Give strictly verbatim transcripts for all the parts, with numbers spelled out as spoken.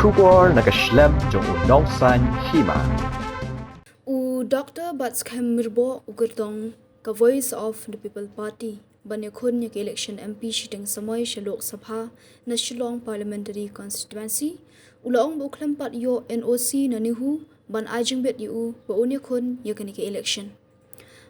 Khubor na ka shlem jong u Nongsaiñ Hima. U Doktor Batskhem Myrboh u kyrtong ka Voice of the People Party ban ïakhun ïa ka election M P shiteng samoi sha Lok Sabha na Shillong Parliamentary Constituency u la ong ba u khlem pat ïoh N O C na NEHU ban ai jingbit ïa u ba un ïakhun ïa kane ka election.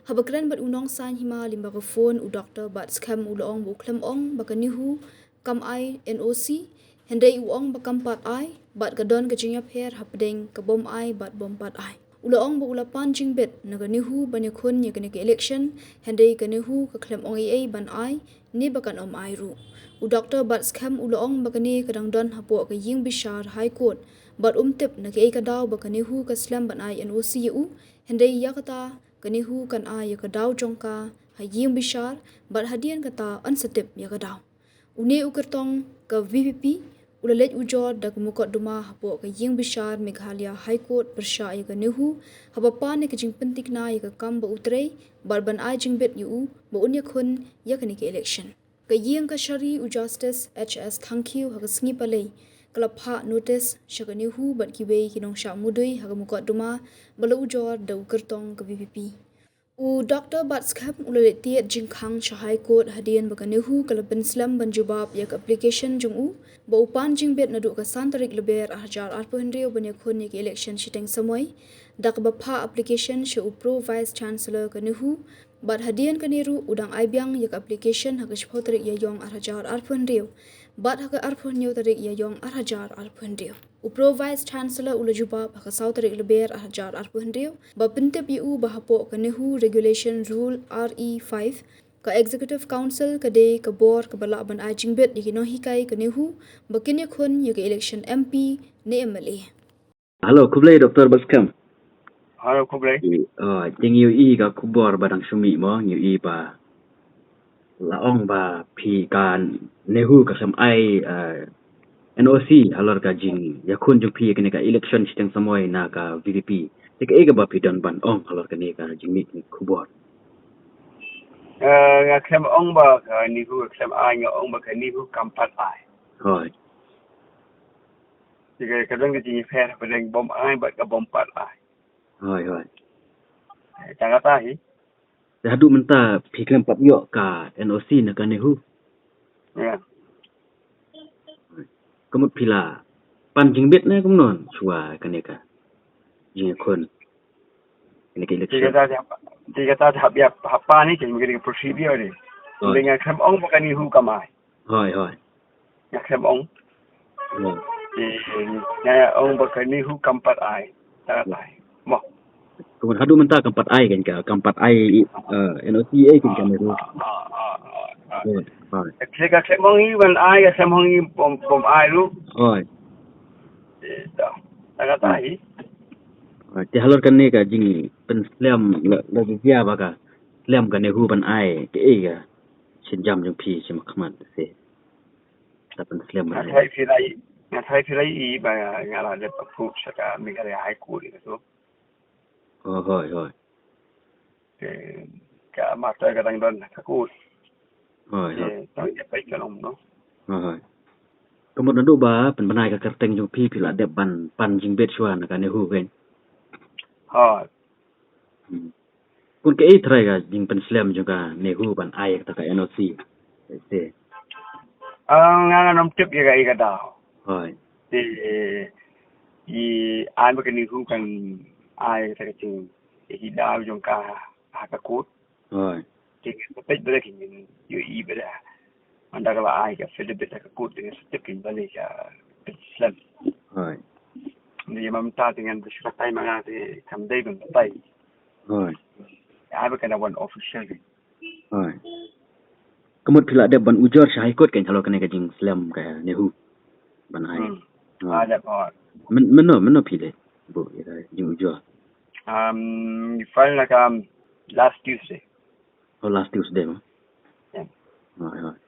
Haba kren bad u Nongsaiñ Hima lyngba ka phone, u Doktor Batskhem u la ong ba u khlem ong ba ka NEHU kam ai N O C, hynrei u ong ba kam pat ai bad ka don ka jingïapher hapdeng ka bym ai bad bym pat ai. U la ong ba u la pan jingbit na ka NEHU ban ïakhun ïa kane ka election, hynrei ka NEHU ka khlem ong ei ei ban ai ne ba kan ym ai ruh. U Doktor Batskhem u la ong ba kane ka dang don hapoh ka ïing bishar High Court bad um tip na kaei ka daw ba ka NEHU ka slem ban ai N O C ïa u, hynrei ïa kata ka NEHU kan ai ïa ka daw jong ka ha ïing bishar bad hadien kata yn sa tip ïa ka daw. Une u kyrtong ka V P P u la leit ujor da ka mukotduma hapoh ka ïing bishar Meghalaya High Court pyrshah ïa ka NEHU haba pan ïa ka jingpyntikna ïa ka kam ba u trei bad ban ai jingbit ïa u ba un ïakhun ïa kane ka election. Ka ïing kashari u Justice H S Thangkhiew ha ka sngi Palei ka la phah notice sha ka NEHU bad kiwei ki nongshah mudui ha ka mukotduma ba la ujor da u kyrtong ka V P P. U Doktor Batskhem u la leit tied jingkhang sha High Court hadien ba ka NEHU ka la pynslem ban jubab ïa ka application jong u ba u pan jingbit naduh ka san tarik Lber ar hajar arphew hynriew ban ïakhun ïa ka election shiteng samoi, da kaba phah application sha u Pro Vice Chancellor ka NEHU, bad hadien kane ruh u dang ai biang ïa ka application ha ka shiphew tarik Ïaïong ar hajar arphew hynriew bad ha ka arphew hynñiew tarik Ïaïong ar hajar arphew hynriew. U Pro Vice Chancellor u la jubab ha ka saw tarik Lber ar hajar arphew hynriew ba pyntip ïa u ba hapoh ka NEHU Regulation Rule R E five, ka Executive Council ka dei ka bor kaba lah ban ai jingbit ïa ki nonghikai ka NEHU ba kin ïakhun ïa ka election M P ne M L A. Hello, khublei Doktor Batskhem. Hello, khublei. Ah, te ngi ïohi ka khubor ba dang shu mih mo, ngi ïohi ba la ong ba phi, ka NEHU ka khlem ai, ah, N O C halor ka jingïakhun jong phi ïa kane ka election shiteng samoi na ka V P P. Te kaei kaba phi don ban ong halor kane ka jingmih kane ka khubor? Eh, nga khlem ong ba ka NEHU ka khlem ai, nga ong ba ka NEHU kam pat ai. Hooid. Te ka, ka don ka jingïapher hapdeng bym ai bad ka bym pat ai. Hooid, hooid. Eh, tang kata hi. Te haduh mynta phi khlem pat ïoh ka N O C na ka NEHU? Ïa. Ka mut phi la pan jingbit ne kumno shuwa kane ka jingïakhun, kane ka election? Te kata te hap, te kata te hap ïa, hap pan hi, kane ka procedure ni. Hooid. Nga khlem ong ba ka NEHU kam ai. Hooid, hooid. Nga khlem ong. Hmm. Te nga ong ba ka NEHU kam pat ai. Tang kata hi. Mo. Kumno haduh mynta kam pat ai kan ka, kam pat ai, eh, N O C ei kan ka NEHU. Ah, ah, ah, ah. Hooid, hooid. Te ka khlem ong hi ban ai, ka khlem ong hi bym, bym ai ruh. Hooid. Te to. Tang kata hi. Hooid. Te halor kane ka jingpynslem, la, la jia ba ka slem ka NEHU ban ai, kaei ka sienjam jong phi shi makhmat se? Ka pynslem ban ai. Nga tharai phi la i, nga tharai phi la i ba nga la dep approach sha ka Meghalaya High Court ïa kato. Oh, hooid, hooid. Te ka matter ka dang don ha court. Hooid, hooid. Te tang ïa peit ka long kumno. Hooid, hooid. Ka mut naduh ba pynbna ïa ka kyrteng jong phi, phi la dep ban pan jingbit shuwa na ka NEHU kan? Hooid. Hmm. Kumno, kaei trai ka jingpynslem jong ka NEHU ban ai kata ka N O C? Te. Ah, nga ngam tip ïa kaei ka daw. Hooid. Te, eh, i ai ba ka NEHU kan ai kata ka jing, eh, i daw jong ka ha ka court. Hooid. Te ka peit ba da ki ngin ïohi ba da. Ynda ka la ai ka affidavit ha ka court te ngan sa tip ïa balei ka pynslem. Hooid. Ynda ïa mynta te ngan bishwa tai ma nga te kam dei ban batai. Hooid. Ai ba kane one official. Hooid. Ka mut phi la dep ban ujor sha High Court kan halor kane ka jingslem ka NEHU ban ai. Hmm. Hooid. Ah, dep, hooid. Men, mynno, mynno phi leit buh ïa ka jingujor? Um, ngi file na ka last Tuesday. Oh, last Tuesday mo? Yeah. Hooid, hooid.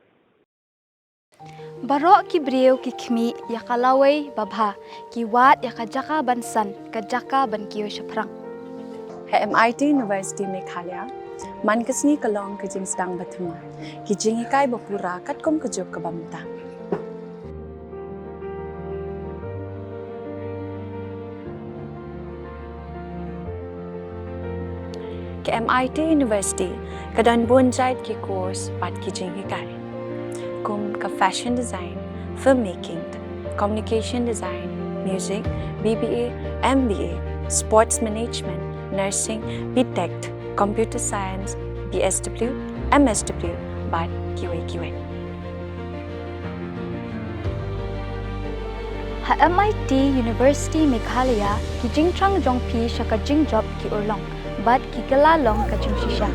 Baroh ki briew ki khmih ïa ka lawei babha, ki wad ïa ka jaka ban san, ka jaka ban kiew shaphrang. Ha M I T University Meghalaya, man ka sngi ka long ka jingsdang ba thymmai, ki jinghikai ba pura katkum ka juk kaba mynta. Ka M I T University ka don bun jait ki course bad ki jinghikai, kum ka fashion design, filmmaking, communication design, music, B B A, M B A, sports management, nursing, B Tech, computer science, B S W, M S W bad kiwei kiwei. Ha M I T University Meghalaya, ki jingthrang jong phi sha ka jingjop ki urlong bad ki kylla long ka jingshisha.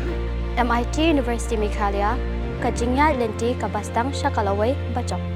M I T University Meghalaya, ka jingïaid lynti kaba sdang sha ka lawei bajop.